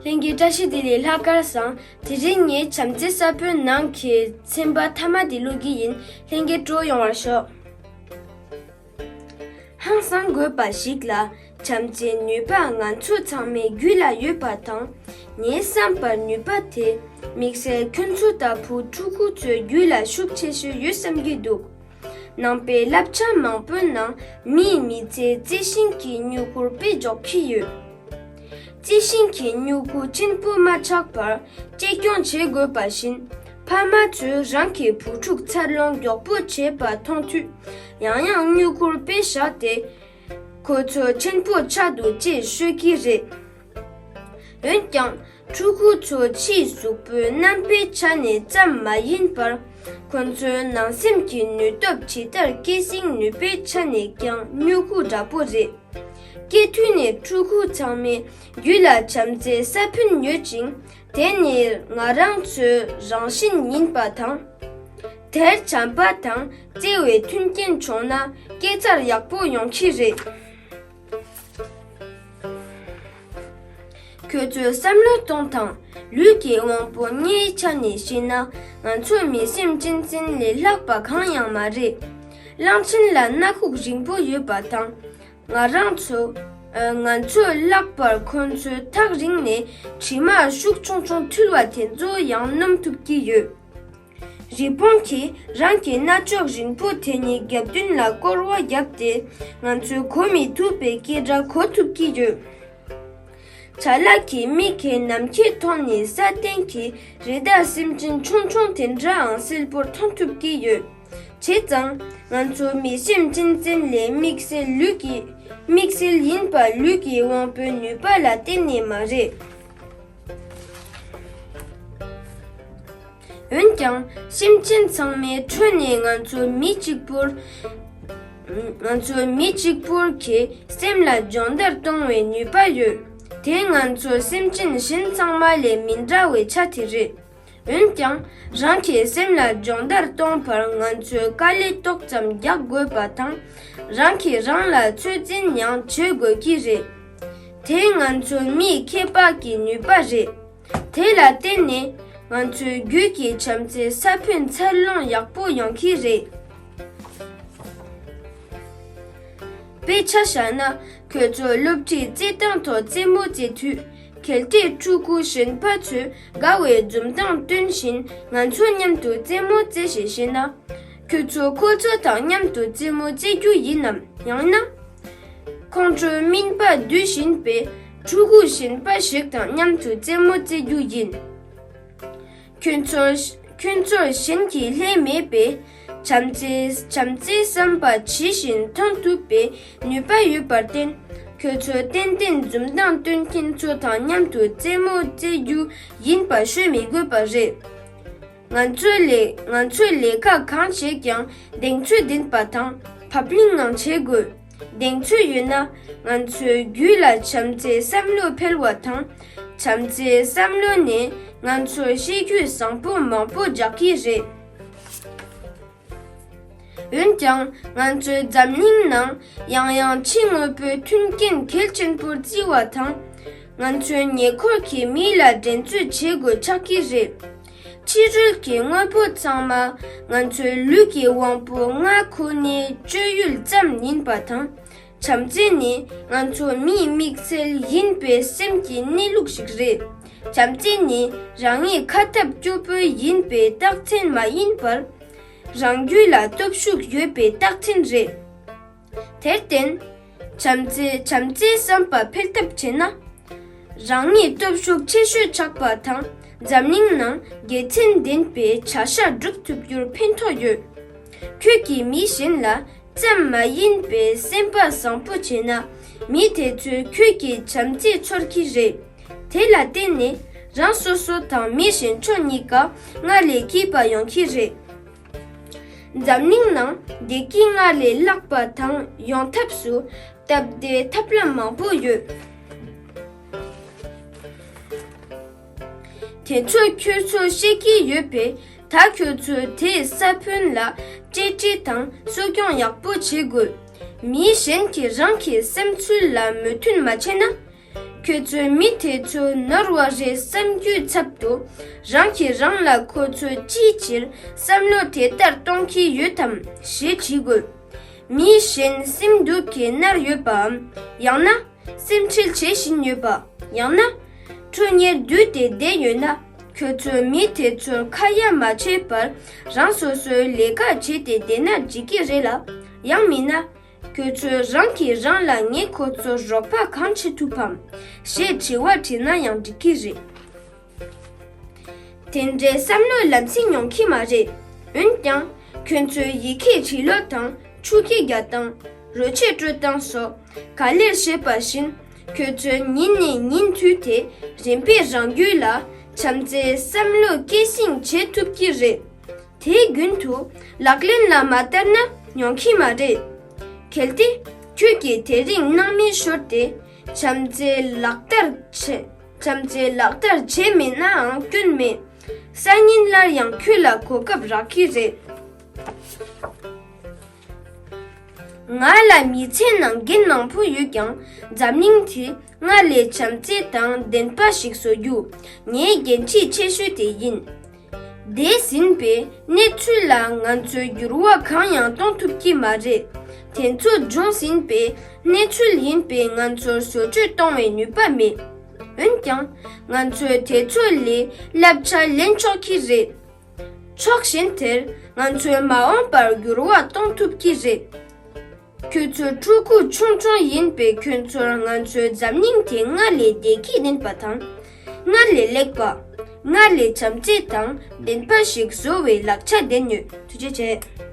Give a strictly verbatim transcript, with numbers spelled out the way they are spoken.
ལྷན་རྒྱས་བཀྲ་ཤིས་བདེ་ལེགས། ལྷག་དཀར་བཟང་། དེ་རིང་ངས་བྱམས་བརྩེའི་ས་བོན་ནང་གི་ཚན་པ་མཐའ་མ་དེ་ཀློག་གི་ཡིན། ལྷན་རྒྱས་སྤྲོ་ཡོང་བར་ཤོག་ཧང་སང་དགོས་པ་ཞིག་ལ། བྱམས་བརྩེའི་ནུས་པ་ང་ཚོ་ཚང་མའི་རྒྱུད་ལ་ཡོད་པ་དང་། ངའི་བསམ་པར་ནུས་པ་དེ་དམིགས་བསལ་ཁྱོད་ཚོ་ལྟ་བུ་ཕྲུ་གུ་ཚོའི་རྒྱུད་ལ་ཤུགས་ཆེ་ཤོས་ཡོད་བསམ་གྱི་འདུག་ནང་པའི་བསླབ་བྱ་མང་པོའི་ནང་མིའི་མི་ཚེའི་རྩི་ཤིང་གི་མྱུ་གུར་དཔེ་འཇོག་གི་ཡོད། རྩི་ཤིང་གི་མྱུ་གུ་ཆེན་པོ་མ་ཆགས་པར་གཅེས་སྐྱོང་བྱེད་དགོས་པ་བཞིན། ཕ་མ་ཚོས་རང་གི་བུ་ཕྲུག་འཚར་ལོངས་མགྱོགས་པོ་བྱེད་པ་མཐོང་དུས། ཡང་ཡང་མྱུ་གུར་དཔེ་བཞག་སྟེ། ཁོ་ཚོ་ཆེན་པོ་ཆགས་འདུག་ཅེས་ཤོད་ཀྱི་རེད། འོན་ཀྱང་། ཕྲུ་གུ་ཚོ་ཕྱིའི་གཟུགས་པོའི་རྣམ་པའི་ཆ་ནས་ཙམ་མ་ཡིན་པར། ཁོ་ཚོའི་ནང་སེམས་ཀྱི་ནུས་སྟོབས་ཇི་ལྟར་སྐྱེད་སྲིང་ནུས་པའི་ཆ་ནས་ཀྱང་མྱུ་གུ་འདྲ་པོ་རེད། སྐྱེས་དུས་ནས་ཕྲུ་གུ་ཚང་མའི་རྒྱུད་ལ་བྱམས་བརྩེའི་ས་བོན་ཡོད་ཅིང་། དེ་ནི་ང་རང་ཚོའི་རང་བཞིན་ཡིན་པ་དང་། དེར་བྱམས་པ་དང་བརྩེ་བའི་མཐུན་རྐྱེན་བྱུང་ན། སྐྱེ་འཚར་ཡག་པོ་ཡོང་གི་རེད། ཁྱོད་ཚོས་བསམ་བློ་གཏོང་དང་། ལུས་ཀྱི་དབང་པོ་ལྔའི་ཆ་ནས་བཤད་ན། ང་ཚོ་མི་སེམས་ཅན་གསུམ་ལས་ལྷག་པ་གང་ཡང་མ་རེད། གླང་ཆེན་ལ་སྣ་ཁུག་རིང་པོ་ཡོད་པ་དང་། ང་རང་ཚོ། ཨ། ང་ཚོ་ལྷག་པར་ཁོ་ཚོའི་ཐག་རིང་ནས་དྲི་མ་ཤུགས་ཆུང་ཆུང་འཐུལ་བ་དེ་ཚོ་ཡང་སྣོམ་ཐུབ་ཀྱི་ཡོད། རི་བོང་གིས་རང་གི་རྣ་ཅོག་རིང་པོ་དེ་གཉིས་རྒྱབ་མདུན་ལ་སྐོར་བ་བརྒྱབ་སྟེ། ང་ཚོས་གོ་མི་ཐུབ་པའི་སྐད་སྒྲ་གོ་ཐུབ་ཀྱི་ཡོད། བྱ་གླག་གི་མིག་གིས་ནམ་མཁའི་ཐོག་ནས་ས་སྟེང་གི་རི་དྭགས་སེམས་ཅན་ཆུང་ཆུང་དེ་འདྲའང་གསལ་པོར་མཐོང་ཐུབ་ཀྱི་ཡོད། བྱས་ཙང་། ང་ཚོ་མི་སེམས་ཅན་གསུམ་ལས་དམིགས་བསལ་ལུས་ཀྱི། དམིགས་བསལ་ཡིན་པ་ལུས་ཀྱི་དབང་པོའི་ནུས་པ་ལ་བརྟེན་ནས་མ་རེད། འོན་ཀྱང་། སེམས་ཅན་ཚང་མའི་ཁྲོད་ནས་ང་ཚོ་མི་གཅིག་པུར། ང་ཚོ་མི་གཅིག་པུར་གྱི་སེམས་ལ་སྦྱོང་བརྡར་གཏོང་བའི་ནུས་པ་ཡོད། དེ་ང་ཚོ་སེམས་ཅན་གཞན་ཚང་མ་ལས་མི་འདྲ་བའི་ཆ་དེ་རེད། འོན་ཀྱང་། རང་གི་སེམས་ལ་སྦྱོང་བརྡར་གཏོང་བར་ང་ཚོས་དཀའ་ལས་ཏོག་ཙམ་རྒྱག་དགོས་པ་དང་། རང་གིས་རང་ལ་ཚོད་འཛིན་ཡང་བྱེད་དགོས་ཀྱི་རེད། དེ་ང་ཚོ་མིའི་ཁྱད་འཕགས་ཀྱི་ནུས་པ་རེད། དེ་ལ་བརྟེན་ནས་ང་ཚོའི་རྒྱུད་ཀྱི་བྱམས་བརྩེའི་ས་བོན་འཚར་ལོངས་ཡག་པོ་ཡོང་གི་རེད། དཔེ་ཆ་བཞག་ན། ཁྱོད་ཚོ་སློབ་ཁྲིད་རྩེད་ཐང་ཐོག་རྩེད་མོ་རྩེ་དུས། གལ་ཏེ་ཕྲུ་གུ་གཞན་པ་ཚོས་དགའ་བའི་འཛུམ་མདངས་སྟོན་བཞིན་ང་ཚོ་མཉམ་དུ་རྩེད་མོ་རྩེ་ཞེས་བཤད་ན། ཁྱོད་ཚོ་ཁོ་ཚོ་དང་མཉམ་དུ་རྩེད་མོ་རྩེ་རྒྱུ་ཡིན་ནམ། ཡང་ན། ཁོང་ཁྲོའི་སྨན་པ་བསྡུ་བཞིན་པའི་ཕྲུ་གུ་གཞན་པ་ཞིག་དང་མཉམ་དུ་རྩེད་མོ་རྩེ་རྒྱུ་ཡིན། ཁྱོད་ཚོར། ཁྱོད་ཚོར་གཞན་གྱིས་ལྷད་མེད་པའི་བྱམས་བརྩེ། བྱམས་བརྩེའི་བསམ་པ་ཇི་བཞིན་མཐོང་ཐུབ་པའི་ནུས་པ་ཡོད་པར་བརྟེན། ཁྱོད་ཚོས་ཏན་ཏན་འཛུམ་མདངས་སྟོན་མཁན་ཚོ་དང་མཉམ་དུ་རྩེད་མོ་རྩེ་རྒྱུ་ཡིན་པ་ཤོད་མི་དགོས་པ་རེད། ང་ཚོའི་ལས། ང་ཚོའི་ལས་ཀ་གང་བྱེད་ཀྱང་གདེང་ཚོད་ལྡན་པ་དང་བབ་བརླིང་ངང་བྱེད་དགོས། གདེང་ཚོད་ཡོད་ན། ང་ཚོའི་རྒྱུད་ལ་བྱམས་བརྩེའི་བསམ་བློ་འཕེལ་བ་དང་། བྱམས་བརྩེའི་བསམ་བློ་ནས་ང་ཚོར་ཤེས་རྒྱུད་བཟང་པོ་མང་པོ་རྒྱག་གི་རེད། འོན་ཀྱང་། ང་ཚོའི་འཛམ་གླིང་ནང་ཡང་ཡང་ཕྱི་དངོས་པོའི་མཐུན་རྐྱེན་གལ་ཆེན་པོར་བརྩི་བ་དང་། ང་ཚོའི་ཉེ་འཁོར་གྱི་མི་ལ་འགྲན་རྩོད་བྱེད་དགོས་ཆགས་ཀྱི་རེད། ཕྱི་རོལ་གྱི་དངོས་པོ་ཚང་མ་ང་ཚོའི་ལུས་ཀྱི་དབང་པོ་ལྔ་ཁོ་ནའི་སྤྱོད་ཡུལ་ཙམ་ཡིན་པ་དང་། བྱམས་བརྩེ་ནི་ང་ཚོ་མིའི་དམིགས་བསལ་ཡིན་པའི་སེམས་ཀྱི་གནས་ལུགས་ཤིག་རེད། བྱམས་བརྩེ་ནི་རང་ཉིད་ཁ་འཐབ་སྐྱོ་པོ་ཡིན་པའི་རྟགས་མཚན་མ་ཡིན་པར། རང་རྒྱུད་ལ་སྟོབས་ཤུགས་ཡོད་པའི་རྟགས་མཚན་རེད། དེར་བརྟེན། བྱམས་བརྩེ། བྱམས་བརྩེའི་བསམ་པ་འཕེལ་ཐབས་བྱས་ན། རང་ཉིད་སྟོབས་ཤུགས་ཆེ་ཤོས་ཆགས་པ་དང་། འཛམ་གླིང་ནང་དགེ་མཚན་ལྡན་པའི་བྱ་གཞག་སྒྲུབ་ཐུབ་རྒྱུར་ཕན་ཐོགས་ཡོད། ཁྱོད་ཀྱིས་མི་གཞན་ལ་ཙམ་མ་ཡིན་པའི་སེམས་པ་བཟང་པོ་བྱས་ན། མི་དེ་ཚོས་ཁྱོད་ཀྱི་བྱམས་བརྩེ་ཚོར་གྱི་རེད། དེ་ལ་བརྟེན་ནས་རང་སོ་སོ་དང་མི་གཞན་ཕྱོགས་གཉིས་ཀ་སྔར་ལས་སྐྱིད་པ་ཡོང་གི་རེད། འཛམ་གླིང་ནང་བདེ་སྐྱིད་སྔར་ལས་ལྷག་པ་དང་ཡོང་ཐབས་སུ་སྟབས་བདེའི་ཐབས་ལམ་མང་པོ་ཡོད། དེ་ཚོ་ཁྱོད་ཚོས་ཤེས་ཀྱི་ཡོད་པས། ད་ཁྱོད་ཚོས་དེའི་ས་བོན་ལ་གཅེས་སྤྲས་དང་གསོ་སྐྱོང་ཡག་པོ་བྱེད་དགོས། མི་གཞན་གྱིས་རང་གི་བསམ་ཚུལ་ལ་མོས་མཐུན་མ་བྱས་ན། ཁྱོད་ཚོས་མི་དེ་ཚོ་ནོར་བ་རེད་བསམ་རྒྱུའི་ཚབ་ཏུ། རང་གིས་རང་ལ་ཁོ་ཚོས་ཅིའི་ཕྱིར་བསམ་བློ་དེ་ལྟར་གཏོང་གི་ཡོད་དམ་ཞེས་དྲིས་དགོས། མི་གཞན་སེམས་སྡུག་གིས་མནར་ཡོད་པའམ། ཡང་ན། སེམས་ཁྲལ་བྱེད་བཞིན་ཡོད་པ། ཡང་ན། ཁྲོ་གཉེར་བསྡུས་ཏེ་བསྡད་ཡོད་ན། ཁྱོད་ཚོས་མི་དེ་ཚོར་ཁ་ཡ་མ་བྱས་པར་རང་སོ་སོའི་ལས་ཀ་བྱས་ཏེ་བསྡད་ན་འགྲིག་གི་རེད་ལ། ཡང་མིན་ན། ཁྱོད་ཚོས་རང་གིས་རང་ལ་ངས་ཁོ་ཚོར་རོགས་པ་གང་བྱེད་ཐུབ་བམ་ཞེས་དྲི་བ་དྲིས་ན་ཡང་འགྲིག་གི་རེད། དེ་འདྲའི་བསམ་བློའི་ལམ་སེང་མྱོང་གི་མ་རེད། འོན་ཀྱང་། ཁྱོད་ཚོས་ཡི་གེ་བྲིས་ཀློག་དང་ཆུ་སྐྱེས་རྒྱག་སྟངས། རོལ་ཆས་དཀྲོལ་སྟངས་སོགས་ག་ལེར་ཤེས་པ་བཞིན། ཁྱོད་ཚོས་ཉིན་ནས་ཉིན་མཐུད་དེ་རིམ་པས་རང་རྒྱུད་ལ་བྱམས་བརྩེའི་བསམ་བློ་སྐྱེད་སྲིང་བྱེད་ཐུབ་ཀྱི་རེད། དེ་རྒྱུན་དུ་ལག་ལེན་ལ་མ་བསྟར་ན་མྱོང་གི་མ་རེད། གལ་ཏེ། ཁྱོད་ཀྱིས་དེ་རིང་སྣང་མེད་ཤོར་ཏེ། བྱམས་བརྩེ་ལག་བསྟར་བྱེད། བྱམས་བརྩེ་ལག་བསྟར་བྱས་མེད་ནའང་སྐྱོན་མེད། སང་ཉིན་སླར་ཡང་ཁྱོད་ལ་གོ་སྐབས་རག་གི་རེད། ང་ལ་མི་ཚེ་ནང་འགན་མང་པོ་ཡོད་ཀྱང་། འཛམ་གླིང་དེ་སྔར་ལས་བྱམས་བརྩེ་དང་ལྡན་པ་ཞིག་བཟོ་རྒྱུ་ངའི་འགན་འཁྲི་ཆེ་ཤོས་དེ་ཡིན། འདས་ཟིན་པའི་གནས་ཚུལ་ལ་ང་ཚོས་འགྱུར་བ་གང་ཡང་གཏོང་ཐུབ་ཀྱི་མ་རེད། དེ་ཚོ་བྱུང་ཟིན་པའི་གནས་ཚུལ་ཡིན་པས་ང་ཚོར་བཟོ་བཅོས་གཏོང་བའི་ནུས་པ་མེད། འོན་ཀྱང་། ང་ཚོས་དེ་ཚོ་ལས་བསླབ་བྱ་ལེན་ཆོག་གི་རེད། ཕྱོགས་གཞན་དེར་ང་ཚོས་མ་འོངས་པར་འགྱུར་བ་གཏོང་ཐུབ་ཀྱི་རེད། ཁྱོད་ཚོ་ཕྲུ་གུ་ཆུང་ཆུང་ཡིན་པས་ཁྱོད་ཚོར་ང་ཚོའི་འཛམ་གླིང་དེ་སྔར་ལས་བདེ་སྐྱིད་ལྡན་པ་དང་། སྔར་ལས་ལེགས་པ། སྔར་ལས་བྱམས་བརྩེ་དང་ལྡན་པ་ཞིག་བཟོ་བའི་ལག་ཆ་ལྡན་ཡོད། ཐུགས་རྗེ་ཆེ།